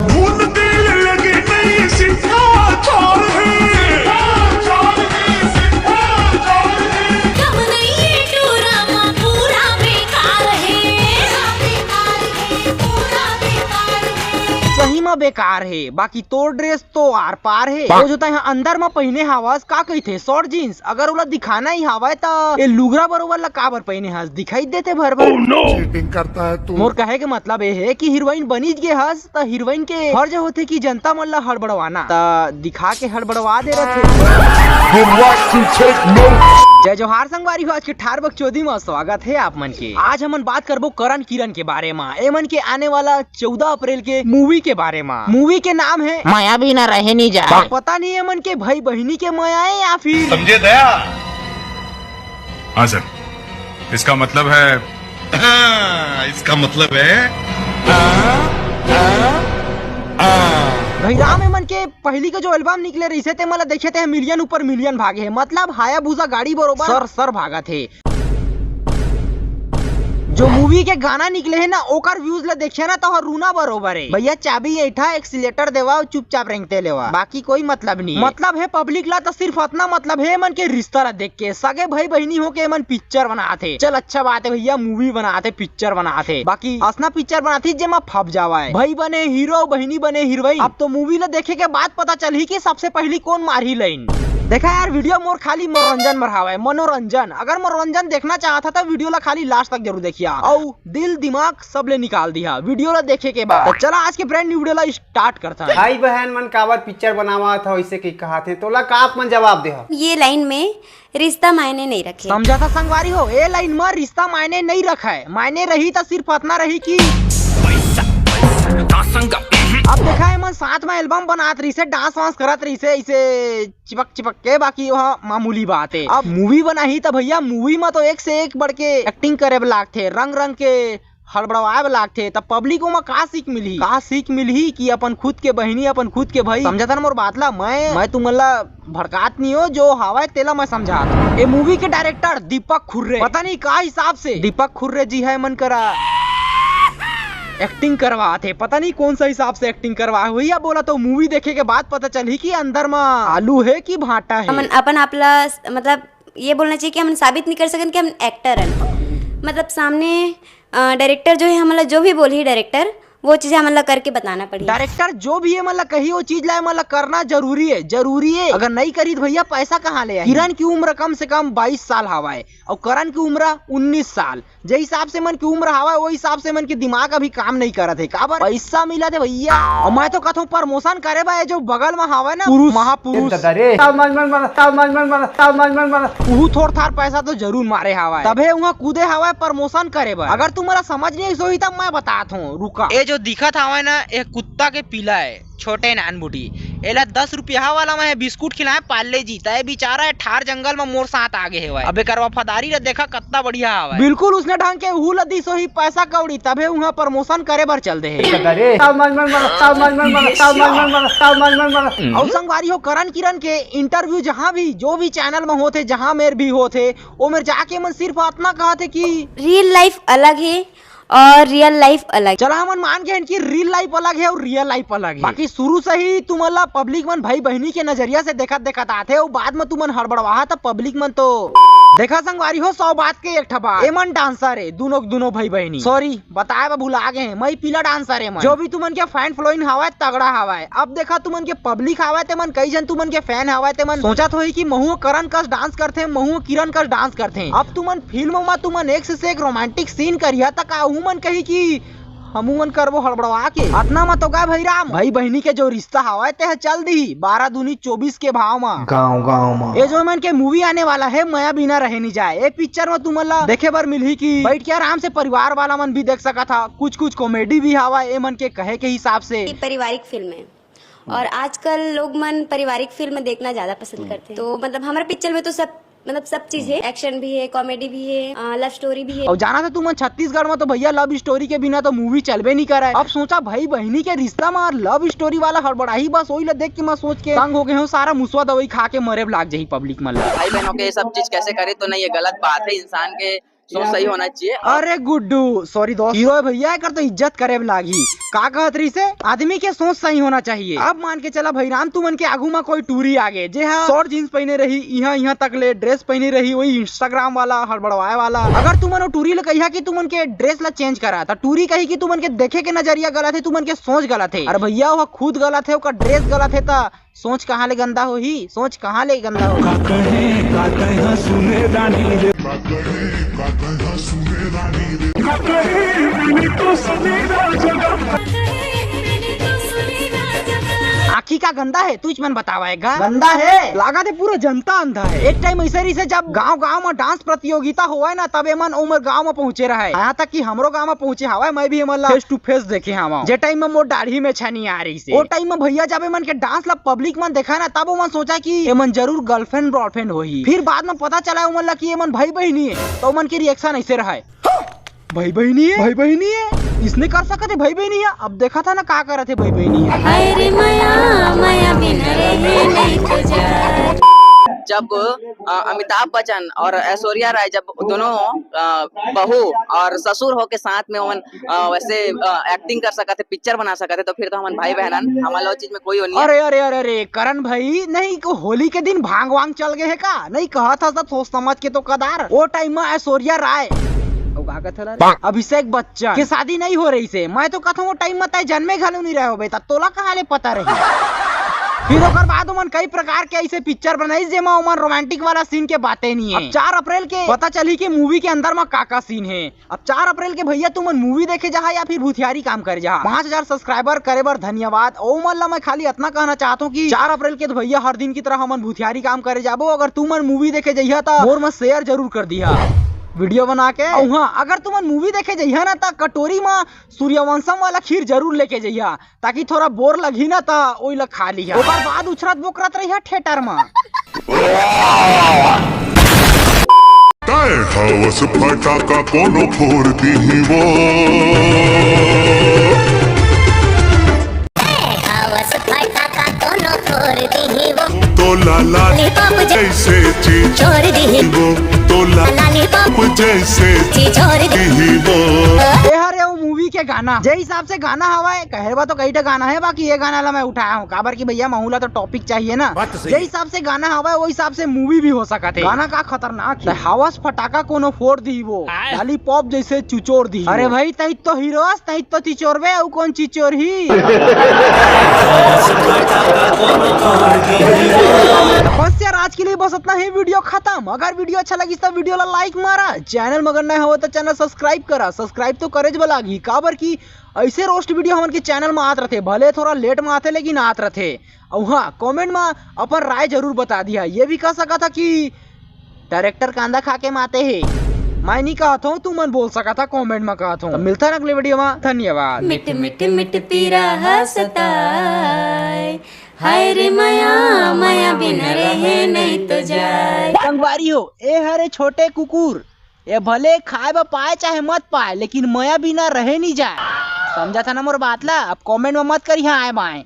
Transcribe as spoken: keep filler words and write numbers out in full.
भूत तेल लगे नहीं, सीधा चोर है। कम नहीं ये टूरा मा पूरा बेकार है। सही मा बेकार हे, बाकी तोर ड्रेस तो आर पार हे। वो जो तैं अंदर मा पहिने हावस, का कहिथे, शॉर्ट जींस? अगर ओला दिखाना ही हावय, त ये लुगरा बरोबर ला काबर पहिने हस? दिखाई देथे भर भर। चीटिंग करता है तू। मोर कहे के मतलब ये हे कि हीरोइन बनीच गे हस, त हीरोइन के फर्ज होथे कि जनता मन ला हड़बड़वाना, त दिखा के हड़बड़वा दे रथे। जय जोहार संगवारी हो, आज के ठार बकचोदी मा स्वागत हे आप मन के। आज हमन बात करबो करण किरण के बारे मा, ए मन के आने वाला चौदह अप्रैल के मूवी के बारे मा। मूवी के नाम हे मया बिना रहे नी जाए। पता नहीं ए मन के भाई बहिनी के मया हे या फिर समझे दया। हाँ सर, इसका मतलब है, हाँ, इसका मतलब है, हाँ, हाँ, हाँ। भाई राम, ए मन के पहली के जो एल्बम निकले रहिसे, ते मन ला देखे ते मिलियन ऊपर मिलियन भागे हे, मतलब हायाबुसा गाड़ी बरोबर सर सर भागत हे। जो मूवी के गाना निकले हे ना, ओकर व्यूज ला देखिया ना, तो हर रूना बरोबर हे। भैया चाबी ऐठा, एक्सीलेटर देवा, चुपचाप रेंगते लेवा, बाकी कोई मतलब नहीं। मतलब हे पब्लिक ला तो सिर्फ अतना मतलब हे, ए मन के रिश्ता ला देख के सगे भाई बहिनी हो के ए मन पिक्चर बनात हे। चल अच्छा बात हे भैया, मूवी बनात हे, पिक्चर बनात हे, बाकी असना पिक्चर बनात हे जेमा फब जावय। भाई बने हीरो, बहिनी बने हीरोइन। अब तो मूवी ला देखे के बाद पता चलही कि सबसे पहली कौन मारही लाइन। देखा यार, वीडियो मोर खाली मनोरंजन बर हावय, मनोरंजन। अगर मनोरंजन देखना चाहत हा, तो वीडियो ला खाली लास्ट तक जरूर देखिया। अउ दिल दिमाग सब ले निकाल दिया वीडियो ला देखे के बाद। तो चला आज के ब्रांड न्यू वीडियो ला स्टार्ट करता है। भाई बहन मन काबर पिक्चर बनावत हो, इसे की कहात हे, तोला का आप मन जवाब दे हो? ये लाइन में रिश्ता मायने नहीं रखे। समझा था संगवारी हो, ए लाइन में रिश्ता मायने नहीं रखे। मायने रही तो सिर्फ अतना रही कि अब देखा, ए मन साथ में एल्बम बनात रहिसे, डांस वांस करत रहिसे, इसे चिपक चिपक के, बाकी वह मामूली बात है। अब मूवी बनाही त भैया, मूवी में तो एक से एक बढ़ के एक्टिंग करे बर लागथे, रंग रंग के हड़बड़वाए बर लागथे, त पब्लिक ओमा का सीख मिलही? का सीख मिलही कि अपन खुद के बहिनी, अपन खुद के भाई, समझत हन मोर बात ला? मैं, मैं तुमन ला भड़कात नहीं हो, जो हावय तेला मैं समझात हूँ। ए मूवी के डायरेक्टर दीपक खुर्रे, पता नहीं का हिसाब से दीपक खुर्रे जी हे मन करा एक्टिंग करवात हे, पता नहीं कौन सा हिसाब से एक्टिंग करवाए होही। अब बोला तो मूवी देखे के बाद पता चलही कि अंदर म आलू हे कि भाटा हे। हमन अपन आप ला, मतलब, ये बोलना चाहिए कि हमन साबित नहीं कर सकन कि हम एक्टर हन। मतलब, सामने, अ, डायरेक्टर जो है, हमन ला जो भी बोलही डायरेक्टर, वो चीज़ हमन ला करके बताना पड़ही। डायरेक्टर जो भी ये मन ला कही, वो चीज ला ये मन ला करना जरूरी है, जरूरी है। अगर नहीं करी तो भैया पैसा कहाँ ले आही? किरण की उम्र कम से कम बाईस साल हवाए और करण की उम्र उन्नीस साल। जे हिसाब से मन की उम्र हवाए, वो हिसाब से मन के दिमाग अभी काम नहीं करत है। काबर? पैसा मिलत है भैया। और मैं तो कहता हूँ प्रमोशन करे बा, ये जो बगल में हवाए ना, पुरुष, महापुरुष। ए दादा रे। उहू थोड़ थार पैसा तो जरूर मारे हवाए, तभे उहाँ कूदे हवाए प्रमोशन करे बर। अगर तुमला समझ नहीं सोही तब मैं बतात हूँ, रुका। ये जो दिखत हवाए ना, ये कुत्ता के पीला है, छोटे नान बूटी। एला दस रुपया वाला में बिस्कुट खिलाए पार्ले जी, तय बेचारा है ठार जंगल में मोर साथ आगे हेवय। अबे कर वफादारी ला देखा, कत्ता बढ़िया हवय। बिल्कुल उसने ढंग के उहू ला दिस होही पैसा कौड़ी, तभे उहाँ प्रमोशन करे बर चल दे हे। अरे। अउ संगवारी हो, करण किरण के इंटरव्यू जहाँ भी, जो भी चैनल में होथे, जहाँ मेर भी होथे, ओ मेर जाके मन सिर्फ अतना कहथे कि रियल लाइफ अलग है और रियल लाइफ अलग। चला, हमन मान गए कि रियल लाइफ अलग है और रियल लाइफ अलग है। बाकी शुरू से ही तुमन ला पब्लिक मन भाई बहिनी के नजरिया से देखत देखत आथे, और बाद में तुमन हड़बड़वाहा त पब्लिक मन तो देखा संगवारी हो, सौ बात के एक ठा बात। एमन डांसर है, दोनों, दोनों भाई बहिनी। सॉरी, बताए बा भुला गए हैं, मई पीला डांसर है मन। जो भी तुमन के फैन फॉलोइंग हवाए, तगड़ा हवाए। अब देखा तुमन के पब्लिक हवाए, ते मन कई जन तुमन के फैन हवाए, ते मन सोचत होही कि महू करण कस डांस करथे, महू किरण कस डांस करथे। अब तुमन फिल्म में तुमन एक से एक रोमांटिक सीन करिया, त का उहू मन कही कि हमू मन करबो हड़बड़वा के। अतना म तो गा भाई राम, भाई बहिनी के जो रिश्ता हवाए, ते ह चल दिही बारह दूनी चौबीस के भाव म। गाँव गाँव म। ये जो मन के मूवी आने वाला है, मया बिना रहे नहीं जाए, ये पिक्चर में तुमन ला देखे बर मिलही कि बैठ के आराम से परिवार वाला मन भी देख सकत हा। कुछ कुछ कॉमेडी भी हवा ए मन के कहे के हिसाब से। ये पारिवारिक फिल्म है और आजकल लोग मन पारिवारिक फिल्म देखना ज्यादा पसंद करते हैं। तो मतलब हमारे पिक्चर में तो सब, मतलब सब चीज है, एक्शन भी है, कॉमेडी भी है, लव स्टोरी भी है। और जाना था तुमन, छत्तीसगढ़ में तो भैया लव स्टोरी के बिना तो मूवी चलबे नहीं करे। अब सोचा भाई बहिनी के रिश्ता में लव स्टोरी वाला हड़बड़ाही, बस वही ला देख के मैं सोच के तंग हो गए हूँ। सारा मुसवा दवाई खा के मरे लाग जाही पब्लिक मन ला। भाई बहनों के ये सब चीज कैसे करे तो नहीं, ये गलत बात है। इंसान के सोच सही होना चाहिए। अरे गुड्डू, सॉरी दोस्त, हीरो हे भैया, एकर तो इज्जत करे लागही। का कहत रहिसे? आदमी के सोच सही होना चाहिए। अब मान के चला भाई राम, तुमन के आगू म कोई टूरी आगे, जे हा शॉर्ट जींस पहिने रही, इहां इहां तक ले ड्रेस पहिने रही, वही Instagram वाला, हड़बड़वाए वाला। अगर तुमन ओ टूरी ले कहिहा कि तुमन के ड्रेस ला चेंज करा, त टूरी कही कि तुमन के देखे के नजरिया गलत हे, तुमन के सोच गलत हे। अरे भैया, वो खुद गलत हे, ओकर ड्रेस गलत हे, त सोच कहाँ ले गंदा होही? सोच कहाँ ले गंदा होही? का कहे, का कहे, सुने रानी रे। का कहे, मैंने तो सुने राजा। आँखी का गंदा हे, तुझ मन बतावा हे गा। गंदा हे। लागत हे पूरा जनता अंधा हे। एक टाइम ऐसे रहिसे, जब गांव-गांव म डांस प्रतियोगिता होवय ना, तब एमन ओमर गांव म पहुंचे रहय। यहाँ तक कि हमरो गांव म पहुंचे हवय, मैं भी एमन ला face to face देखे हवं। जे टाइम म मोर दाढ़ी में छनी आ रहिसे। ओ टाइम म भैया जब एमन के डांस ला पब्लिक मन देखा ना, तब ओमन सोचा कि एमन जरूर गर्लफ्रेंड बॉयफ्रेंड होही। फिर बाद म पता चला ओमन ला कि एमन भाई बहिनी हे, त ओमन के रिएक्शन ऐसे रहय, "भाई बहिनी हे, भाई बहिनी हे, इसने कर सकत हे भाई बहिनी हे।" अब देखा था ना का करत हे भाई बहिनी हे। हाय रे मया, मया बिन रहे नहीं तो जा। जब, अ, अमिताभ बच्चन और ऐश्वर्या राय जब दोनों, अ, बहू और ससुर होके साथ में ओमन, अ, वैसे, अ, एक्टिंग कर सकत हे, पिक्चर बना सकत हे, तो फिर तो हमन भाई बहन हन, हमन ला ओ चीज में कोई ओ नहीं हे। अरे, अरे, अरे, अरे, करण भाई, नहीं को होली के दिन भांग वांग चल गए हे का? नहीं कहत हस त सोच समझ के तो कदार। ओ टाइम म ऐश्वर्या राय, ओ का कथे ला रे? अभिषेक बच्चन के शादी नहीं हो रहिसे। मैं तो कहत हूँ, ओ टाइम म तय जन्मे घलो नहीं रहे होबे, त तोला कहाँ ले पता रही? फिर ओकर बाद ओमन कई प्रकार के ऐसे पिक्चर बनाइस, जेमा ओमन रोमांटिक वाला सीन के बातें नहीं हे। अब चार अप्रैल के पता चलही कि मूवी के अंदर म का का सीन हे। अब चार अप्रैल के भैया तुमन मूवी देखे जाहा या फिर भूतियारी काम करे जाहा, पाँच हजार सब्सक्राइबर करे बर धन्यवाद। ओमन ला मैं खाली इतना कहना चाहत हूँ कि चार अप्रैल के तो भैया हर दिन की तरह हमन भूतियारी काम करे जाबो। अगर तुमन मूवी देखे जइहा त मोर म शेयर जरूर कर दिहा वीडियो बना के। अउ हाँ, अगर तुमन मूवी देखे जइहा ना त कटोरी म सूर्यवंशम वाला खीर जरूर लेके जइहा, ताकि थोड़ा बोर लगही ना त ओई ला खा लिहा। ओकर बाद उछरत बोकरत रहिहा थिएटर म। तय हवस फटाका कोनो फोड़ दीही वो। हवस फटाका कोनो फोड़ दीही वो। तोला लालीपॉप जैसे चीज छोड़ दीही वो। तोला लालीपॉप जैसे चीज छोड़ दीही वो। ए हरे वो मूवी के गाना, जे हिसाब से गाना हवय, कहे बा तो कई ठा गाना हे, बाकी ये गाना ला मैं उठाया हूँ, काबर कि भैया महू ला तो टॉपिक चाहिए ना। बात तो सही जे है। हिसाब से गाना हवय, वो हिसाब से मूवी भी हो सकत हे। गाना का खतरनाक हे। हवस फटाका कोनो फोड़ दी वो, आय। लॉलीपॉप जैसे चुचोर दी अरे वो। भाई, तई तो हीरो हस, तई तो चिचोरबे, अउ कौन चिचोर ही? बस यार, आज के लिए बस इतना ही, वीडियो खत्म। अगर वीडियो अच्छा लगिस तो वीडियो ला लाइक मारा, चैनल म अगर नए हो तो चैनल सब्सक्राइब करा। सब्सक्राइब तो करे ज बर लागही, काबर कि ऐसे रोस्ट वीडियो हमन के चैनल म आत रथे, भले थोड़ा लेट म आथे लेकिन आत रथे। अउ हाँ, कमेंट म अपन राय जरूर बता दिहा। ये भी कह सकत हा कि डायरेक्टर कांदा खा के माते हे। मैं नहीं कहत हूँ, तुमन बोल सकत हा, कमेंट म कहत हूँ। तो मिलता है अगले वीडियो म, धन्यवाद। मिट मिट मिट पीरा ह सताय, हाय रे मया, मया बिन रहे नहीं तो जाय। संगवारी हो, ए हरे छोटे कुकुर, ये भले खाए बर पाए चाहे मत पाए, लेकिन मया बिना रहे नहीं जाए। समझा था ना मोर बात ला? अब कमेंट में मत करिहा आए बाएं।